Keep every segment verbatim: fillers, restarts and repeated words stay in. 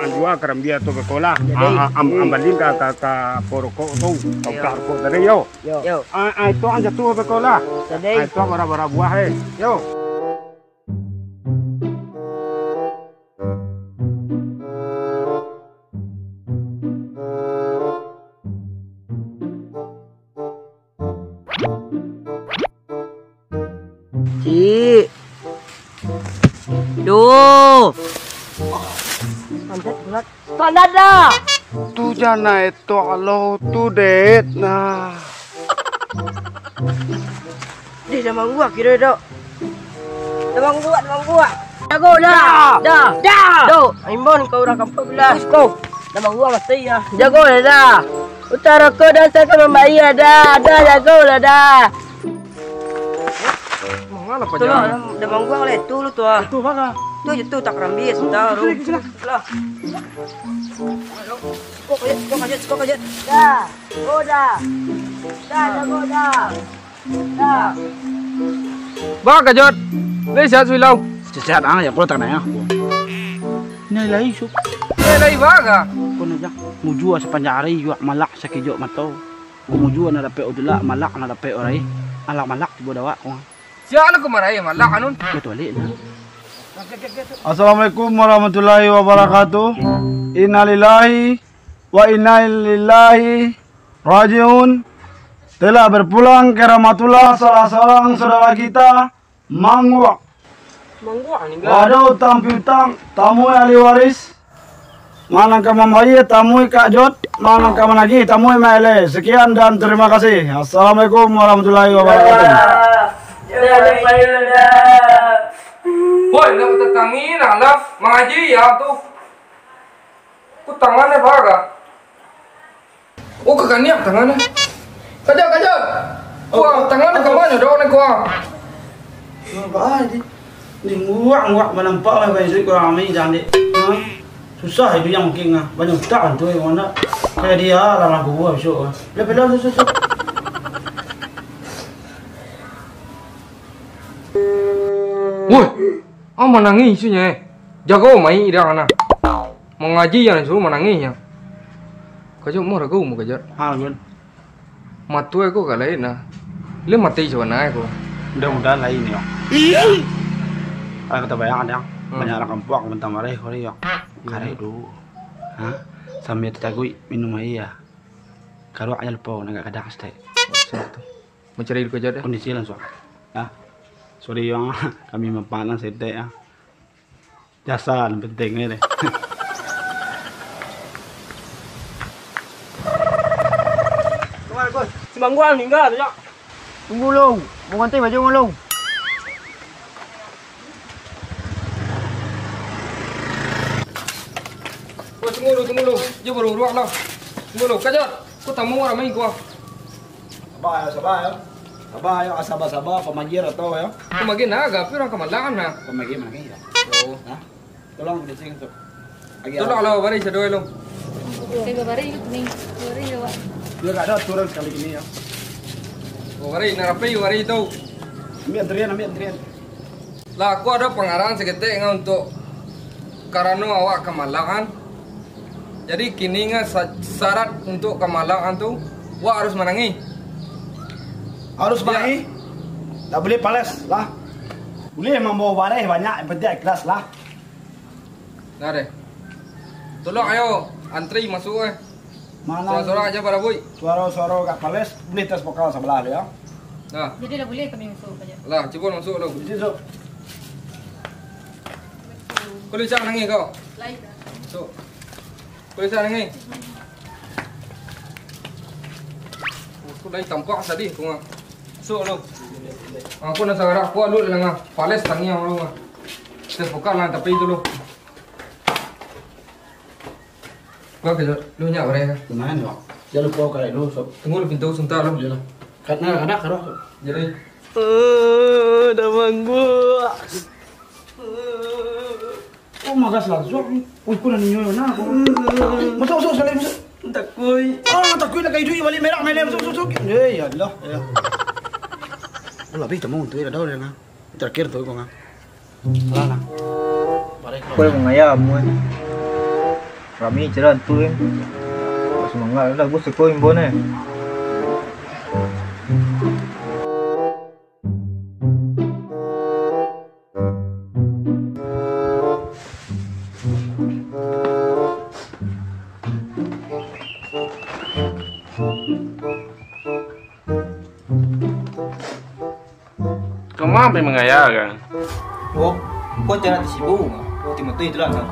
Jua karambia tu beko lah. Jadi, ah, ah, am-, hmm. Ambalin ka, ka, ka porokok tu. Ka Iyo. Ukah rokok tadi, yo. Yo. Yo. Ah, ah, itu ang jatuah beko lah. Jadi. Ah, itu bara-bara buah, eh. Yo. Cik. Duh. Standar, standar. Standar dah. Tu jana etok lo tu, Det. Nah. Dih, dah mangguak kiro, Dok. Dah mangguak, dah mangguak. Jago dah. Dah. Dah. Dah. Dok, imbon kau urang kampung belah. Kau. Dah mangguak mati ya. Jago dah. Utara ko dan saya akan membayar dah. Dah, jago lah dah. Mangalah Tolong, pajalan. Dah mangguak lah itu lu tu ah. Itu mana? Tu je tu tak rambis, dah. Sini, sini. Lah. Kok kajut, kok kajut, kok kajut. Dah. Oh, dah. Dah, jago dah. Dah. Ba, Kajut. Lai sihat suilau? Sihat, ah, ya, pulang tanah, ya. Nai lai, Sup. Nai lai ba ka? Kono ja. Mujua sapanjang ari, juak malak sakijok mato. Ko mujua nak dapek utulak, malak nak dapek orai. Alak malak tibo dawak ko. Siapa nak kemarahi malak anun? Betul, Lik, nah. Assalamualaikum warahmatullahi wabarakatuh. Innalillahi wa inna ilaihi rajiun. Telah berpulang ke rahmatullah salah seorang saudara kita, Mangguak. Mangguak ni, Waduh, utang piutang, tamui ahli waris. Manang ka mambayia, tamui Kak Jot. Manang ka managih, tamui Mak Ele. Sekian dan terima kasih. Assalamualaikum warahmatullahi wabarakatuh. Woi, nak tatangi, nak laf, mangaji ya tu. Ku tangan eh, baga. Oh, kakaniak tangan eh. Kajak, kajak. Kuah, tangan eh, kamanyo, dok, ni kuah. Kenapa aja? Ni nguak-nguak manampak lah, banyak duit kurang amai, jangan, Dek. Ha? Susah itu yang mungkin, ah. Banyak utang tu, eh, mana? Kayak dia, lah, lagu gua besok, ah. Dah, dah, dah, dah, dah. Woi, ah, manangih isunyo, eh. Jago mai dia kana. Mangaji yang disuruh manangih nyo. Kajak mah ragu mu kajak. Ha, Gun. Mato ko ka lain nah. Lai mati sabana ko. Mudah-mudahan lain yo. Kalau kita bayang ada Hmm. banyak orang kampung mentang marah ko yo. Iya. Karek dulu. Ha? Sambil tataguik minum air ya. Karuak aja lupa nak kadang setek. Mancari duka jat, eh? Kondisi langsung. Ah. Sorry, Bang. Kami mapanan setek, ah. Jasa yang penting ni deh. Kemana, Gus? Si Mangguang meninggal tu, Cak. Tunggu lu. Mau ganti baju lu. Woi, tunggu lu, tunggu lu. Dia baru ruak lah. Tunggu lu, kajar. Kau tamu ramai gua. Sabar ya, sabar ya. Sabar ya, sabar-sabar, pamagir atau ya. Pamagir nah, gapi orang kamalangan nah. Pamagir mana ya? Oh. Nah, tolong kencing tu. Lagi Tolong apa? Lah, bari sadoi lo. Saya bari itu ni. Bari ya, Wak. Dia tak ada aturan sekali ini ya. Oh, bari, nak rapi, bari tu. Ambil antrian, ambil antrian. Lah, aku ada pangarahan saketek nga untuk karano awak kamalangan. Jadi, kini nga sa-, syarat untuk kamalangan tu, wak harus manangih. Harus Ya. manangih? Tak boleh pales lah. Boleh mambawa bareh banyak, yang penting ikhlas lah. Nah, deh. Tolong ayo, antri masuk, eh. Mana Suara-suara aja pada, Boy. Suara-suara agak pales, boleh tes vokal sebelah dia. Nah. Jadi lah boleh kami masuk aja. Lah, cuba masuk lu. Di situ. Kau lincah nangis kau. Lain dah. Masuk. Kau lincah nangis. Aku dah tampak tadi aku ngah. Masuk lu. Aku nak sagarak kuat lu dalam ngah. Pales tangi yang lu ngah. Tes vokal lah, tapi itu lu. Kau kejap, lu nyak bareh kah? Lumayan, Bang. Jangan lupa kau dulu, sob. Tunggu di pintu sebentar, lu. Iyalah. Kat-, nah, kanak, kanak, sob. Jadi. Eh, dah mangguak. Oh, magas lah, sob. Ui, kau dah ninyo, nah, kau. Masuk, masuk, sekali, masuk. Takui. Ah, takui nak kayu balik merah, merah, masuk, masuk, masuk. Eh, ya Allah, ya. Oh, lebih temu tu, ya, dah, dah, nah. Terakhir tu, kau, nah. Salah, nah. Bareh, Kau yang mengayam, eh. Rami jalan tu, eh. Semangat lah, gue seko imbon, eh. Kama pai mangaya ka? Oh, ko acara ti sibuk. Ti moto itulah, no.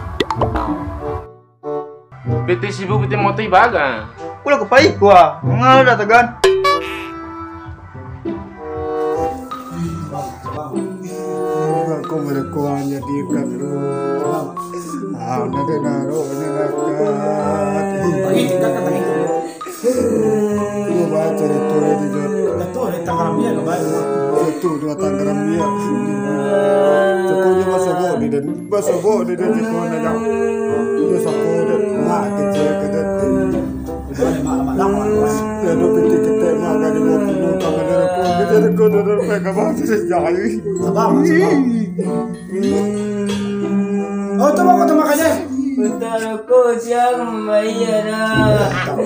Piti sibuk, piti moto iba ka? Ko lah ka pai ko ah. Manga lah dah tagan. Ko mereka hanya diikat dulu. Ah, nanti naruh, ini nakat. Tangi, tinggalkan tangi. Lu baca cerita dia tu, Jod. Dah tu, dia Tanggaram dia, kan, baik. Itu dua Tanggaram dia. Cukupnya masuk kok ni, dan masuk kok ni, dan cukupnya, Jod. Dia sapu, dia mak kecil ke dia. Dia ada mak lama-lama, kan. Dia ada piti ketek mak, kan, dia mau kuno, tangan dia rekod. Dia rekod, dia rekod, kan, masih sejak hari. Sabar, sabar. Oh, tu mako tu makan, eh? Utang rokok siang mambayar dah.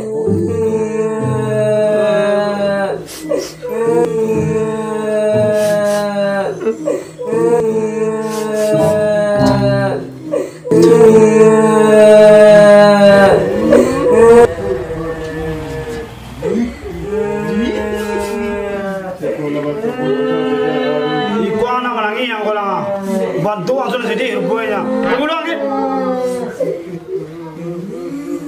Iko anak manangih yang ko lah. Bantu ang sudah sedih rupuanyo. Tunggu dulu, Angin.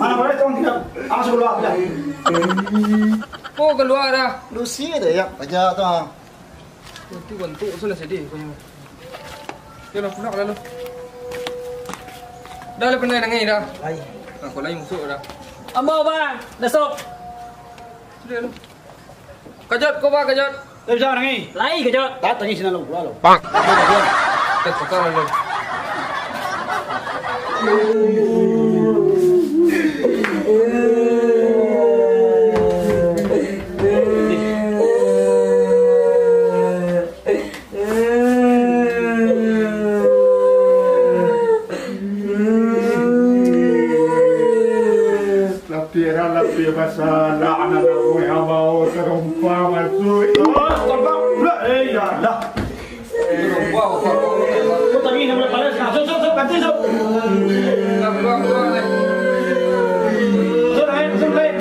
Anak boleh tolong tidak? Ang sudah keluar, tidak? Oh, keluar dah. Lusi ada ya, aja tu, ah. Bantu, bantu, sudah sedih rupuanyo. Yo lah, pulang lalu. Dah lah, pandai nangih dah. Lai. Nah, ko lai masuk dah. Ambo, Bang. Dah sok. Sudah lu. Kajot, ko ba kajot. Lai bisa nangih. Lai kajot. Tak tangih sinan lu, pulang lu. Pak. Tak tukar lu. Lapih dah, lapih basah, nak anak namuah abau, tarompa masuak. Oh, tarompa pula. Eh, ya lah. Kau tadi nak boleh panas, nah, sok, sok, sok, ganti, sok. Sok, naik, sok, naik.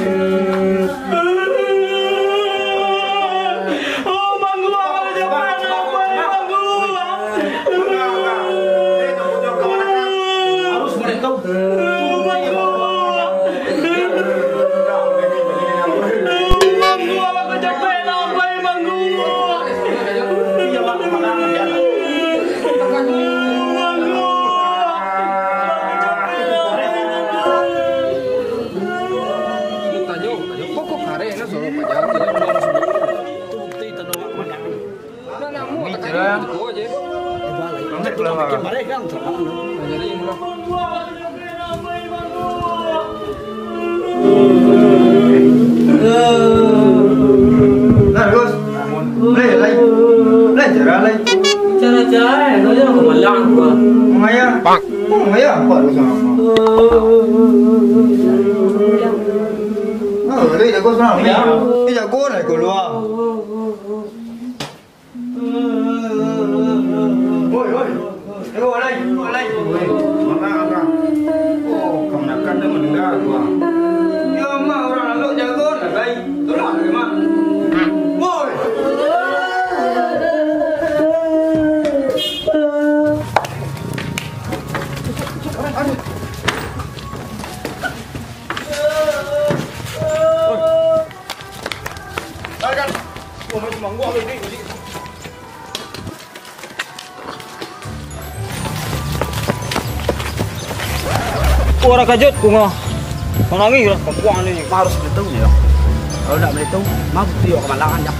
Tanyo, tanyo, pokok kareh, nah, suruh pajar, tidak. Nah, nah, mu, tekan itu aja. Ambil pulang, Bang. Nah, jadi, mulai. Nah, Gus. Lai, lai. Lai, cara, lai. Cara-cara, eh, kau jangan kemalang, gua. Mangaya. Mangaya, apa tu sama? Ah, lai, jago sama. Iya. Eh, jago lah, keluar. Oi, oi. Tengok alai, tengok alai. Oi, manga, manga. Oh, kamanakan dah mandanga tu, ah. Ya, Mak, urang lalok jago lah, Lai. Tolong lah, Mak. Oi. Aduh. Tarik, tarik. Wah, masih mangguak lagi, tadi. Wah, urang kajut, bungo. Manangih lah, kampuang ni. Harus beritahu ni, ya. Kalau ndak beritahu, mah bukti awak kamalangan, ya.